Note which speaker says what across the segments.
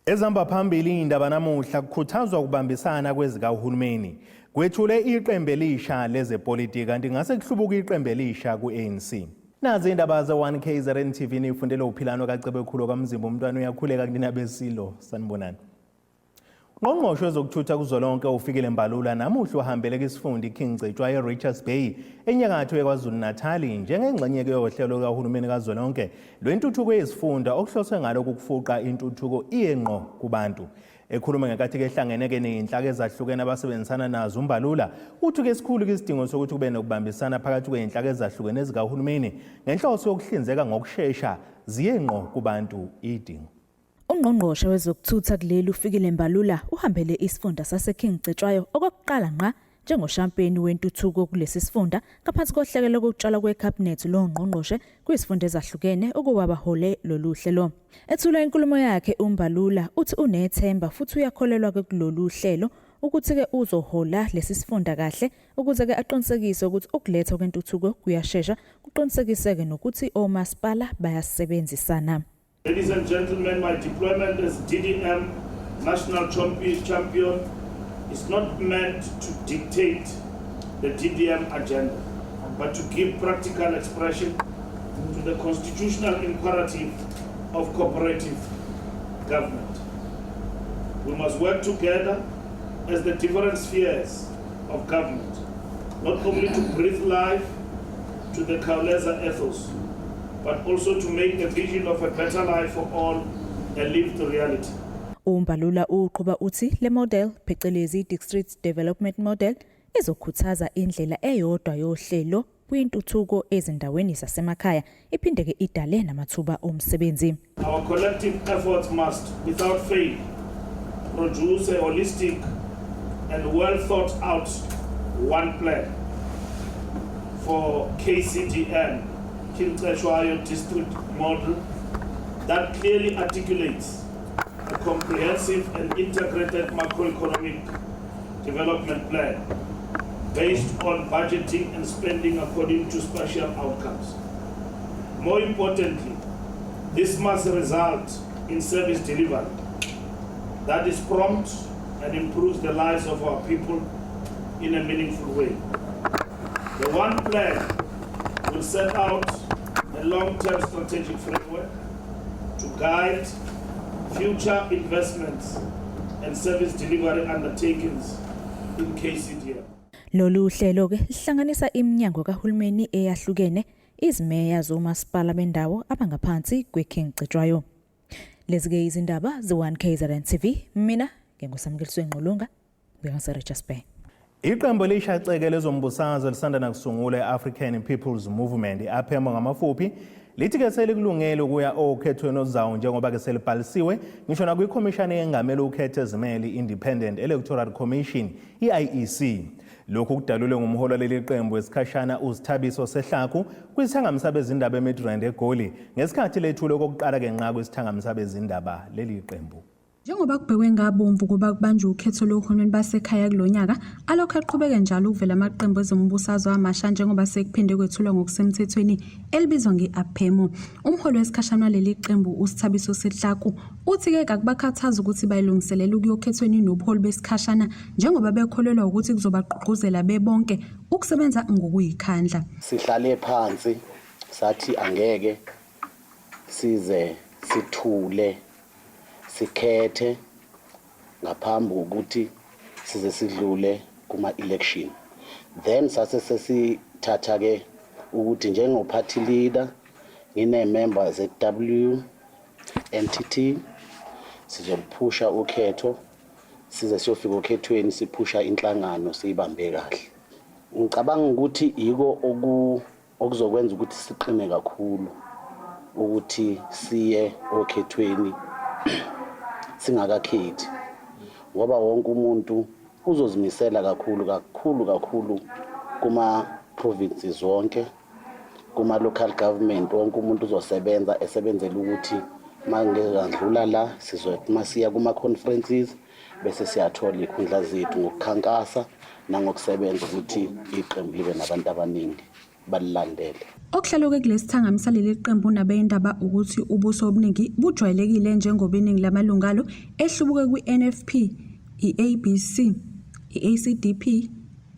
Speaker 1: Ezihamba phambili izindaba namuhla: kukhuthazwa ukubambisana kwezikahulumeni. Kwethule iqembu elisha lezepolitiki, kanti ngase kuhlubuka iqembu elisha ku-ANC. Nazi indaba ze-1 KZN TV, nifundele uphilano kaCebekhulu kaMzimba. Umntwana uyakhuleka kunina besilo. Sanibonani. Ungqongqoshe wezokuthutha kuzwelonke uFikile Mbalula namuhla uhambele kwisifunda iKing Cetshwayo eRichards Bay enyakatho yeKwaZulu-Natali njengengxenye yohlelo lukahulumeni kazwelonke lwentuthuko yezifunda, okuhloswe ngalo ukufuqa intuthuko iye ngqo kubantu. Ekhuluma ngenkathi kehlangene-ke ney'nhlaka ezahlukene abasebenzisana nazo, uMbalula uthi-ke esikhulu isidingo sokuthi kube nokubambisana phakathi kwey'nhlaka ezahlukene zikahulumeni ngenhloso yokuhlinzeka ngokushesha ziye ngqo kubantu idingo.
Speaker 2: Ungqongqoshe wezokuthutha kuleli uFikile Mbalula uhambele isifunda saseKing Cetshwayo okokuqala ngqa njengoshampeni wentuthuko kulesi sifunda ngaphansi kohlelo lokutshalwa kwekhabhinethi longqongqoshe kwizifunda ezahlukene ukuba bahole lolu hlelo. Ethula inkulumo yakhe, uMbalula uthi unethemba futhi uyakholelwa ke kulolu hlelo ukuthi-ke uzohola lesi sifunda kahle ukuze-ke aqinisekise ukuthi ukulethwa kwentuthuko kuyashesha, kuqinisekiseke nokuthi omasipala bayasebenzisana.
Speaker 3: Ladies and gentlemen, my deployment as DDM National Champion is not meant to dictate the DDM agenda, but to give practical expression to the constitutional imperative of cooperative government. We must work together as the different spheres of government, not only to breathe life to the Khawuleza ethos, but also to make a vision of a better life for all a lived reality.
Speaker 2: UMbalula uqhuba uthi le model, phecelezi District Development Model, izokhuthaza indlela eyodwa yohlelo kwintuthuko ezindaweni zasemakhaya, iphinde-ke idale namathuba omsebenzi.
Speaker 3: Our collective efforts must, without fail, produce a holistic and well thought out one plan for KCDM, King Cetshwayo District Model, that clearly articulates a comprehensive and integrated macroeconomic development plan based on budgeting and spending according to spatial outcomes. More importantly, this must result in service delivery that is prompt and improves the lives of our people in a meaningful way. The One Plan will set out a long-term strategic framework to guide future investments and service delivery undertakings in KCDM.
Speaker 2: Lolu hlelo-ke lihlanganisa iminyango kahulumeni eyahlukene, izimeya zomasipala bendawo abangaphansi kweKing Cetshwayo. Lezi-ke izindaba ze-1 KZN TV, mina nginguSamukeliswe Ngqulunga, ngingase-Richards Bay.
Speaker 1: Iqembu elishaceke lezombusazwe lisanda nakusungula, i-African People's Movement, i-APM ngamafuphi, lithi-ke selikulungele ukuya okhethweni oluzayo njengoba-ke selibhalisiwe ngisho nakwikhomishane yengamele ukhetho ezimele, i-Independent Electoral Commission, i-IEC. Lokhu kudalulwe ngumholi waleli qembu wesikhashana uSithabiso Sehlaku kwisithangami sabezindaba eMidrand eGoli ngesikhathi lethulwe okokuqala kenqa kwisithangami sabezindaba leli qembu.
Speaker 4: Njengoba kubhekwe ngabomvu ukuba kubanjwe ukhetho lohulumeni basekhaya kulo nyaka, alokhu eqhubeke njalo ukuvela amaqembu ezombusazwe amasha njengoba sekuphinde kwethulwa ngokusemthethweni elibizwa nge-APEMO. Umholi wesikhashana waleli qembu uSithabiso Sehlaku uthi-ke kakubakhathazi ukuthi bayilungiselela ukuyokhethweni nobuholi besikhashana njengoba bekholelwa ukuthi kuzobagqugquzela bebonke ukusebenza ngokuyikhandla.
Speaker 5: Sihlale phansi sathi angeke size sithule sikhethe ngaphambi kokuthi size sidlule kuma-election. Then sase sesithatha ke ukuthi njengo-party leader ngine-member ze-WNTT sizoluphusha ukhetho size siyofika okhethweni siphusha inhlangano siyibambe kahle. Ngicabanga ukuthi yiko okuzokwenza ukuthi siqine kakhulu ukuthi siye okhethweni singakakhethi, ngoba wonke umuntu uzozimisela kakhulu kakhulu kakhulu kuma provinces zonke, kuma local government. Wonke umuntu uzosebenza esebenzela ukuthi mangedlula la sizothi masiya kuma conferences bese siyathola ikhundla zethu ngokukhankasa nangokusebenza ukuthi iqembu libe nabantu abaningi. balilandele.
Speaker 4: Okuhlaluke kulesi thangami saleli qembu nabezindaba ukuthi ubuso obuningi bujwayelekile njengoba iningi lamalungu alo ehlubuke kwi-NFP, i-ABC, i-ACDP,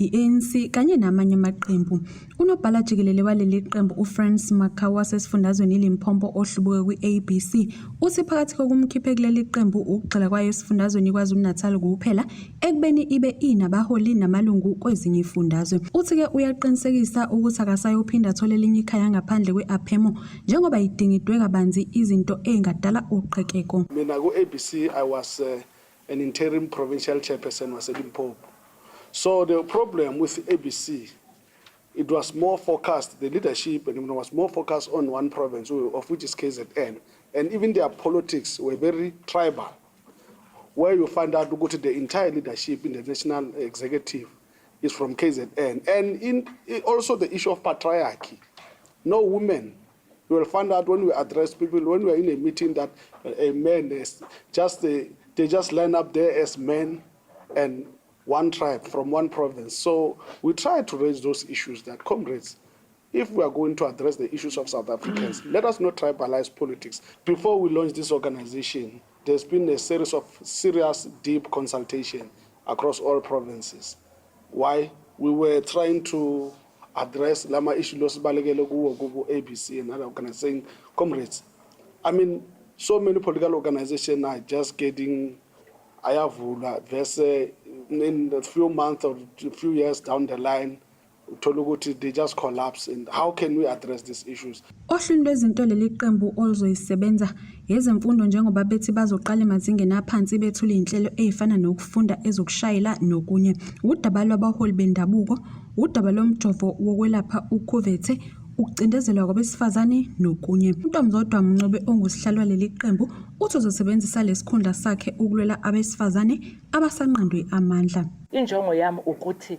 Speaker 4: i-ANC kanye namanye amaqembu. Unobhala jikelele waleli qembu uFrance Makawu wasesifundazweni iLimpopo ohlubuke kwi-ABC uthi phakathi kokumkhiphe kuleli qembu ukugxila kwayo esifundazweni iKwaZulu-Natal kuphela ekubeni ibe inabaholi namalungu kwezinye izifundazwe. Uthi-ke uyaqinisekisa ukuthi akasayophinda athole elinye ikhaya ngaphandle kwe-Aphemo njengoba idingidwe kabanzi izinto ey'ngadala uqhekeko.
Speaker 6: Mina ku-ABC I was an interim provincial chairperson waseLimpopo. So the problem with ABC, it was more focused, the leadership and it was more focused on one province, of which is KZN. And even their politics were very tribal, where you find out ukuthi the entire leadership in the national executive is from KZN. And in also the issue of patriarchy, no women. You will find out when we address people, when we are in a meeting, that a man is just, they just line up there as men and one tribe from one province. So we try to raise those issues that, comrades, if we are going to address the issues of South Africans, let us not tribalize politics. Before we launched this organization, there's been a series of serious, deep consultation across all provinces. Why? We were trying to address lama issue losibalekele kuwo kubo ABC and other organizations, saying, comrades, I mean, so many political organizations are just getting ayavula vese in a few months or a few years down the line uthola ukuthi they just collapse, and how can we address these issues?
Speaker 4: Ohlwini lwezinto leli qembu oluzoyisebenza yezemfundo njengoba bethi bazoqala emazingeni aphansi bethule iy'nhlelo ey'fana nokufunda ezokushayela nokunye. Udaba lwabaholi bendabuko, udaba lomjovo wokwelapha ukhuvethe, ukucindezelwa kwabesifazane nokunye. UNtombizodwa Mncube ongusihlalo waleli qembu uthi uzosebenzisa lesikhundla sakhe ukulwela abesifazane abasanqandwe amandla.
Speaker 7: Injongo yami ukuthi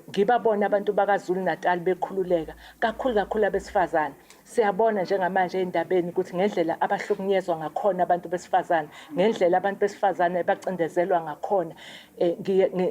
Speaker 7: ngibabona abantu bakaZulu Natal bekhululeka kakhulu kakhulu abesifazane. Siyabona njengamanje ey'ndabeni ukuthi ngendlela abahlukunyezwa ngakhona abantu besifazane, ngendlela abantu besifazane bacindezelwa ngakhona.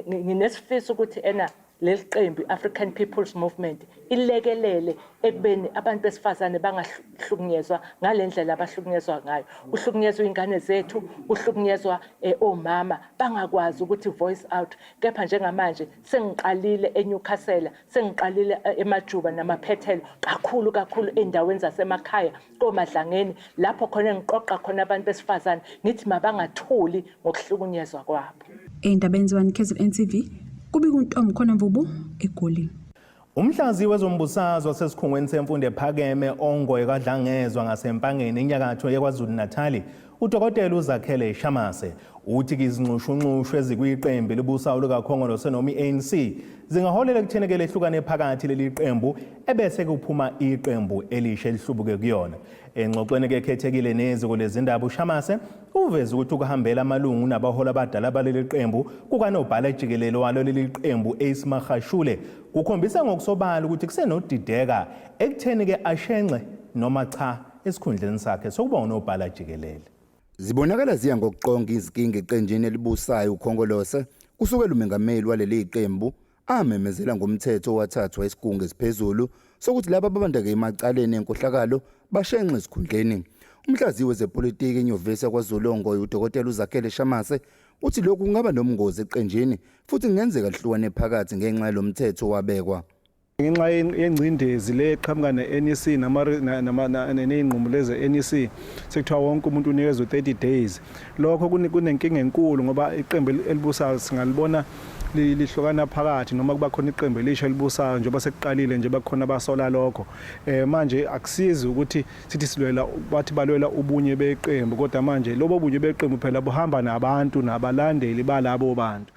Speaker 7: Nginesifiso ukuthi ena leli qembu i-African People's Movement ilekelele ekubeni abantu besifazane bangahlukunyezwa ngale ndlela abahlukunyezwa ngayo. Kuhlukunyezwa iy'ngane zethu, kuhlukunyezwa omama bangakwazi ukuthi voice out. Kepha njengamanje sengiqalile eNewcastle, sengiqalile eMajuba namaphethelo, kakhulu kakhulu ey'ndaweni zasemakhaya koMadlangeni, lapho khona engiqoqa khona abantu besifazane ngithi mabangathuli ngokuhlukunyezwa kwabo.
Speaker 4: Ey'ndabeni ze-1 KZN TV, kubika uNtombi Mvubu eGoli.
Speaker 1: Umhlazi wezombusazwe wasesikhungweni semfundo ephakeme Ongoye KwaDlangezwa ngaseMpangeni enyakatho yeKwaZulu Natali, uDokotela uZakhele Shamase, uthi izinxushunxushu ezikwiqembu elibusayo likaKhongolose noma i-ANC zingaholela ekutheni ke lehlukane phakathi leli qembu ebese kuphuma iqembu elisha elihlubuke kuyona. Engxoxweni ke ekhethekile neziko lezindaba, uShamase uveze ukuthi ukuhambela amalungu nabaholi abadala baleli qembu kukanobhala jikelele walo leli qembu Ace Magashule kukhombisa ngokusobala ukuthi kusenodideka ekutheni ke ashenxe noma cha esikhundleni sakhe sokuba unobhala jikelele.
Speaker 8: Zibonakala ziya ngokuqonga izinkinga eqenjini elibusayo uKhongolose kusukela umengameli waleli qembu amemezela ngomthetho owathathwa isigungu esiphezulu sokuthi laba ababandeke emacaleni enkohlakalo bashenxe esikhundleni. Umhlaziyi wezepolitiki eNyuvesi yakwaZulu Ongoye, uDokotela uZakhele Shamase, uthi lokhu kungaba nomngozi eqenjini futhi kungenzeka lihlukane phakathi ngenxa yalo mthetho wabekwa.
Speaker 9: Ngenxa yengcindezi le eqhamuka ne-NEC ney'nqumo lezi NEC, sekuthiwa wonke umuntu unikezwe 30 days. Lokho kunenkinga enkulu ngoba iqembu elibusayo singalibona lihlukana phakathi noma kuba khona iqembu elisha elibusayo, njengoba sekuqalile nje bakhona abasola lokho. Manje akusizi ukuthi sithi silwela, bathi balwela ubunye beqembu, kodwa manje lobo bunye beqembu phela buhamba nabantu nabalandeli balabo bantu.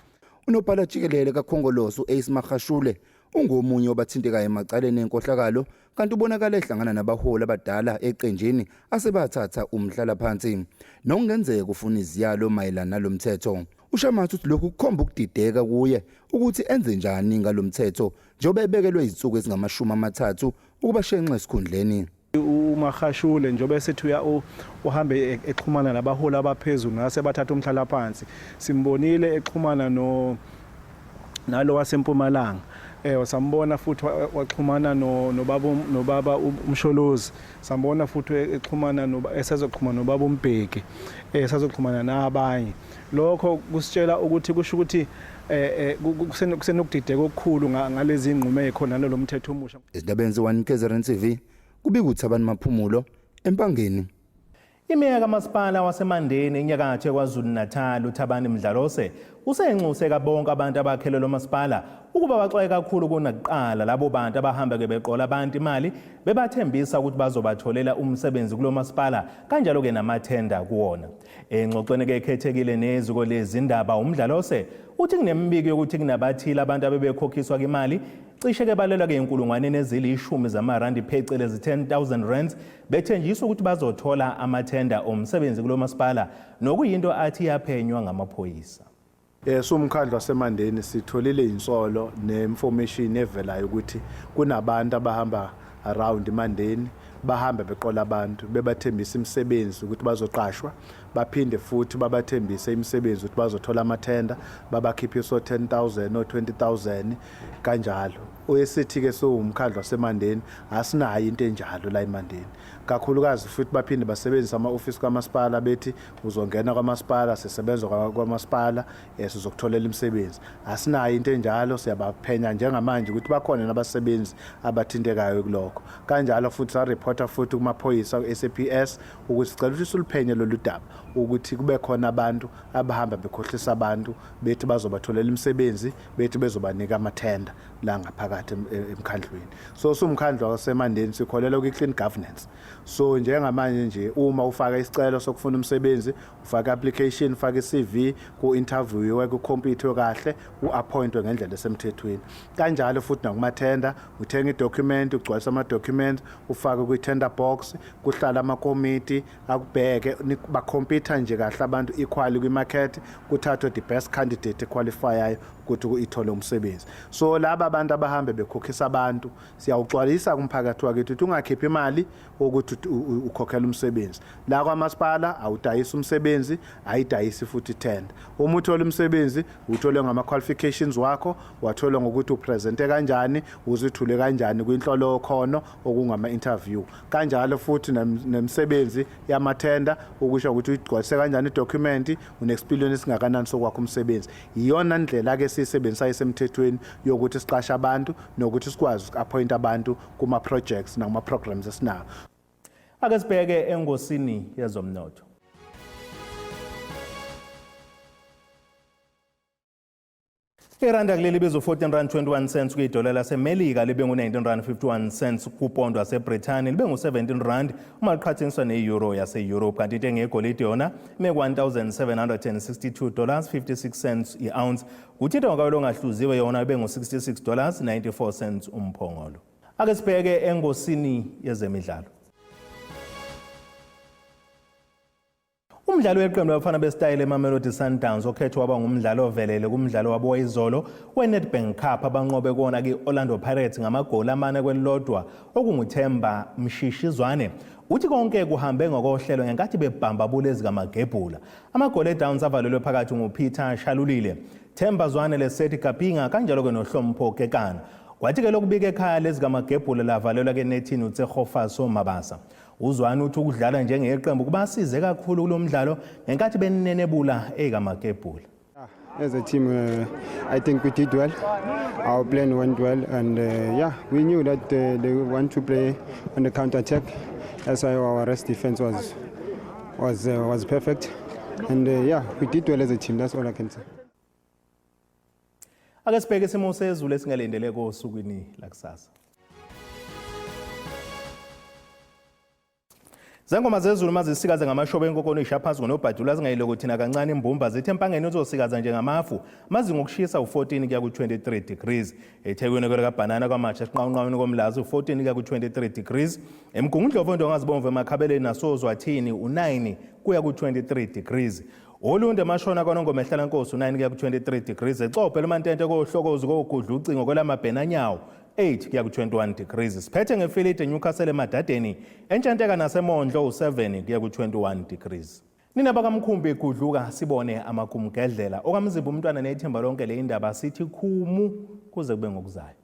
Speaker 8: Unobhala jikelele kaKhongolose u-Ace Magashule ungomunye obathintekayo emacaleni enkohlakalo, kanti ubonakala ehlangana nabaholi abadala eqenjini asebathatha umhlalaphansi nokungenzeka ufuna iziyalo mayelana nalomthetho. UShamase uthi lokhu kukhomba ukudideka kuye ukuthi enze njani ngalomthetho njengoba ebekelwe izinsuku ezingama-30 ukuba shenxe esikhundleni.
Speaker 9: UMagashule njengoba esethi uya uhambe exhumana nabaholi abaphezulu nase bathatha umhlalaphansi, simbonile exhumana no Nalo waseMpumalanga eh sambona futhi waxhumana no nobaba nobaba uMsholozi sambona futhi exhumana no esazoxhumana nobaba uMbheki esazoxhumana nabanye lokho kusitshela ukuthi kusho ukuthi eh, eh kusenokudideka okukhulu ngalezi nqumo ezikhona nalo mthetho omusha.
Speaker 8: Ezindabeni ze-1 KZN TV kubika uThabani Maphumulo eMpangeni.
Speaker 1: Imeya kamasipala waseMandeni enyakatho yaKwaZulu-Natal uThabani Mdlalose usenxuse kabonke abantu abakhele lo masipala ukuba baxwaye kakhulu kunakuqala labo bantu abahamba ke beqola abantu imali bebathembisa ukuthi bazobatholela umsebenzi kulo masipala kanjalo-ke namathenda kuwona. Engxoxweni ke ekhethekile neziko lezindaba uMdlalose uthi kunemibiko yokuthi kunabathile abantu abebekhokhiswa imali cishe ke balelwa ke inkulungwane ezilishumi zamarandi phecelezi 10000 rands bethenjiswa ukuthi bazothola amathenda omsebenzi kulo masipala nokuyinto athi iyaphenywa ngamaphoyisa.
Speaker 10: Eh siwumkhandlu waseMandeni sitholile insolo neinformation evelayo ukuthi kunabantu abahamba around iMandeni bahambe beqola abantu bebathembisa imisebenzi ukuthi bazoqashwa baphinde futhi babathembise imisebenzi ukuthi bazothola amathenda babakhiphiso 10000 o 20000 kanjalo oyesithi ke siwumkhandlu waseMandeni asinayo into enjalo la eMandeni kakhulukazi futhi baphinde basebenzise ama-ofisi kamasipala bethi uzongena kwamasipala sisebenza kwamasipala um sizokutholela imisebenzi asinayo into enjalo siyabaphenya njengamanje ukuthi bakhona nabasebenzi abathintekayo kulokho kanjalo futhi sarephotha futhi kumaphoyisa ku-SAPS ukuthi sicela ukuthi siluphenye lolu daba ukuthi kube khona abantu abahamba bekhohlisa abantu bethi bazobatholela imisebenzi bethi bezobanika amathenda la ngaphakathi emkhandlwini so siwumkhandlu wasemandeni sikholelwa kwi-clean governance so njengamanje nje uma ufaka isicelo sokufuna umsebenzi ufaka application ufaka i-CV ku-interviewe ku-compete kahle u-appointwe ngendlela esemthethweni kanjalo futhi nakumathenda uthenga i-document ugcwalisa ama-document ufake kwi-tender box kuhlala amakomiti akubheke bakhompyutha nje kahle abantu equally kwi-market kuthathwe the best candidate equalifyayo ukuthi ithole umsebenzi so laba abantu abahambe bekhokhisa abantu siyawuxwayisa kumphakathi wakithi ukuthi ungakhiphi imali ukuthi ukhokhela umsebenzi la kwamasipala awudayisi umsebenzi ayidayisi futhi ithenda uma uthola umsebenzi uthole ngama-qualifications wakho wathola ngokuthi upresente kanjani uzithule kanjani kwinhlolokhono okungama-interview kanjalo futhi nemisebenzi yamathenda ukusho ukuthi uyigcwalise kanjani idokhumenti une-experience esingakanani sokwakha umsebenzi iyona ndlela-ke esiyisebenzisayo esemthethweni yokuthi siqashe abantu nokuthi sikwazi uku-appoint abantu kuma-projects nakuma-programs esinawo.
Speaker 1: Ake sibheke engosini yezomnotho. Iranda kuleli bizo 14 rand 21 cents kwidola laseMelika libe ngu-19 rand 51 cents kupondo waseBrithani libe ngu-17 rand uma liqhathaniswa ne-euro yase-Europe kanti intengo yegolide yona ime ku-1762 dollars 56 cents i-ounce kuthi intengo kawela ongahluziwe yona ibe ngu-66 dollars 94 cents umphongolo. Ake sibheke engosini yezemidlalo. Umdlali weqembu labafana besitayela eMamelodi Sundowns okhethwe waba ngumdlali ovelele kumdlalo wabo wayizolo weNedbank Cup abanqobe kuwona ki-Orlando Pirates ngamagoli amane kwelilodwa okunguThemba Mshishi Zwane uthi konke kuhambe ngokohlelo ngenkathi bebhamba bulezi kamagebhula. Amagoli eDowns avalelwe phakathi nguPeter Shalulile, Themba Zwane Lesedi Kapinga kanjalo-ke noHlompho Kekana. Kwathi-ke lokubika ekhaya lezi kamagebhula lavalelwa ke nethini uTsegofatso Mabasa. UZwane uthi ukudlala njengeqembu kubasize kakhulu kulo mdlalo ngenkathi benenebula ekamakebhula.
Speaker 11: As a team, I think we did well. Our plan went well, and yeah, we knew that they want to play on the counter attack. That's why our rest defense was was was perfect, and yeah, we did well as a team. That's all I can say.
Speaker 1: Ake sibheke isimo sezulu esingalindeleke osukwini lakusasa. Zengoma zezulu mazisikaze ngamashoba enkokono isha phansi ngonobhadula zingayilokothi nakancane imbumba zithi empangeni uzosikaza njengamafu mazinga okushisa u-14 kuya ku-23 degrees ethekwini kwelikaBhanana kwamatsha esinqawunqawini komlazi u-14 kuya ku-23 degrees emgungundlovu ondongazibomvu emakhabeleni nasozwathini u-9 kuya ku-23 degrees Olundi emashona kwaNongoma ehlalankosi u-9 kuya ku-23 degrees eCophe elimantente kohlokozi kogudla ucingo kwelamabhenanyawo 8 kuya ku-21 degrees siphethe ngefilidi eNewcastle emadadeni entshanteka naseMondlo u-7 kuya ku-21 degrees. Nina bakaMkhumbi gudluka sibone amagumgedlela. Okamzimba umntwana nethemba lonke le indaba sithi khumu kuze kube ngokuzayo.